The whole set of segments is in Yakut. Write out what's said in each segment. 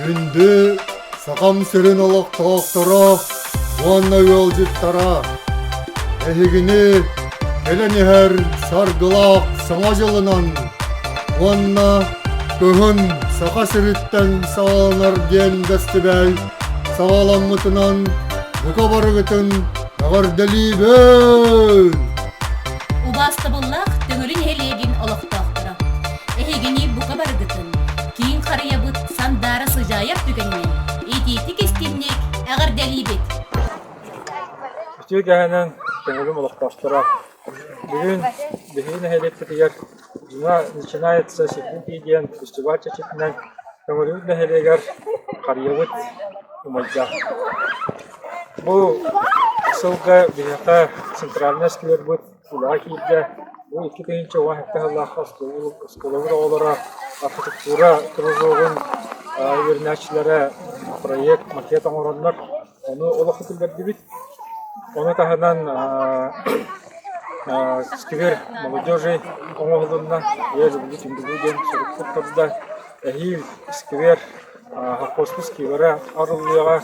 Күндү Сахам сирин олохтоохторо уонна ыалдьыттара! Эһигини кэлэн иһэр саргылаах Саҥа дьылынан уонна Кыһын Саха сириттэн саҕаланар диэн бэстибээл саҕаламмытынан бука барыгытын эҕэрдэлиибин! Убаастабыллаах Төҥүлү нэһилиэгин олохтоохторо! Эһигини бука барыгытын киин харыйабыт Сандаара сыдьаайар түгэнинэн итиитик истиҥник эҕэрдэлиибит! Үтүө кэһэнэн Төҥүлүм олохтоохторо! Бүгүн биһиги нэһилиэкпитигэр Зима начинается с Якутии диэн фестиваль чэрчитинэн Төҥүлүбүт нэһилиэгэр харыйабыт умайда. Бу сылга биһиэхэ центральнай сквербыт үлэҕэ киирдэ. Бу 2017 сыллаахха оскуолабыт оҕолоро архитектура кружогун үөрэнээччилэрэ проект, макет оҥороннор ону олоххо киллэрдибит. Ону таһынан сквер молодежи оҥоһулунна. Я люблю Тюмбулу диэн сурукпут турда. Эһиил сквер совхозпут скверэ арыллыаҕа.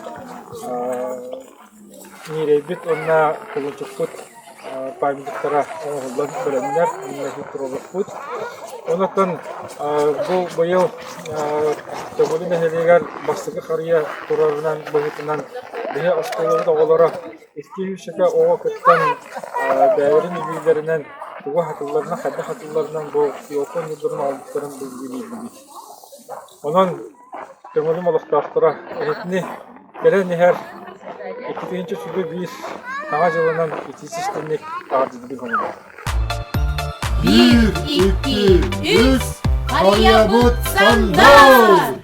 Ньирэйбит уонна кулунчукпут памятниктара оҥоһуллан бэлэмнэр, уонна туруорбуппут. Онон бу быйыл Төҥүлү нэһилиэгэр бастакы харыйа турарынан быһыытынан биһи оскуолабыт оҕолоро икки сүүсчэкэ оҕо кыттан бэйэлэрин илиилэринэн тугу хатылларынан, хайдах хатылларынан бу елка оонньууларын оҥорбуттарын билгилиибит. Онон Төҥүлүм олохтоохторо эһитини кэлэн иһэр 2021 Саҥа дьылынан итии систинник эҕэрдэлиибин хомуйар. Биир, икки, үс, харыйабыт сандал!